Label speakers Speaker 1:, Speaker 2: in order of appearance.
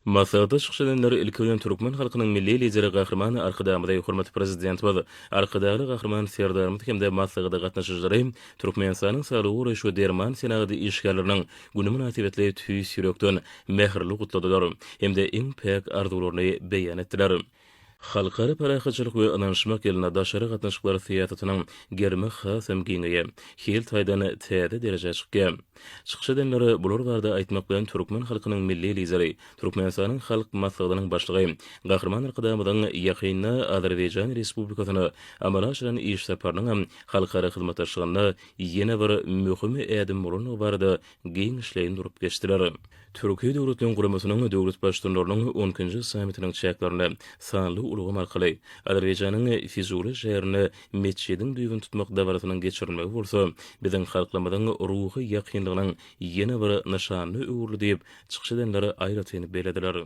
Speaker 1: Maslahatda çykyş edenler ilki bilen türkmen halkynyň Milli Lideri Gahryman Arkadagymyzy, hormatly Prezidentimiz Arkadagly Gahryman Serdarymyzy hem-de maslahata gatnaşyjylary Türkmenistanyň Saglygy goraýyş we derman senagaty işgärleriniň güni mynasybetli tüýs ýürekden mähirli gutladylar hem-de iň päk arzuwlaryny beýan etdiler. Halkara parahatçylyk we ynanyşmak ýylynda daşary gatnaşyklar syýasatynyň gerimi has hem giňeýär, hil taýdan täze derejä çykýar. Çykyş edenler bular barada aýtmak bilen türkmen halkynyň Milli Lideri, Türkmenistanyň Halk Maslahatynyň Başlygy Gahryman Arkadagymyzyň ýakynda Azerbaýjan Respublikasyna amala aşyran iş saparynyň hem halkara hyzmatdaşlygynda ýene bir möhüm ädim bolandygy barada giňişleýin durup geçdiler. Türki Döwletleriň Guramasynyň döwlet Baştutanlarynyň on ikinji sammitiniň çäklerinde sanly ulgam arkaly Azerbaýjanyň Fizuli şäherinde metjidiň düýbüni tutmak dabarasynyň geçirilmegi bolsa biziň halklarymyzyň ruhy ýakynlygynyň ýene bir nyşanyna öwrüldi diýip, çykyş edenler aýratyn bellediler.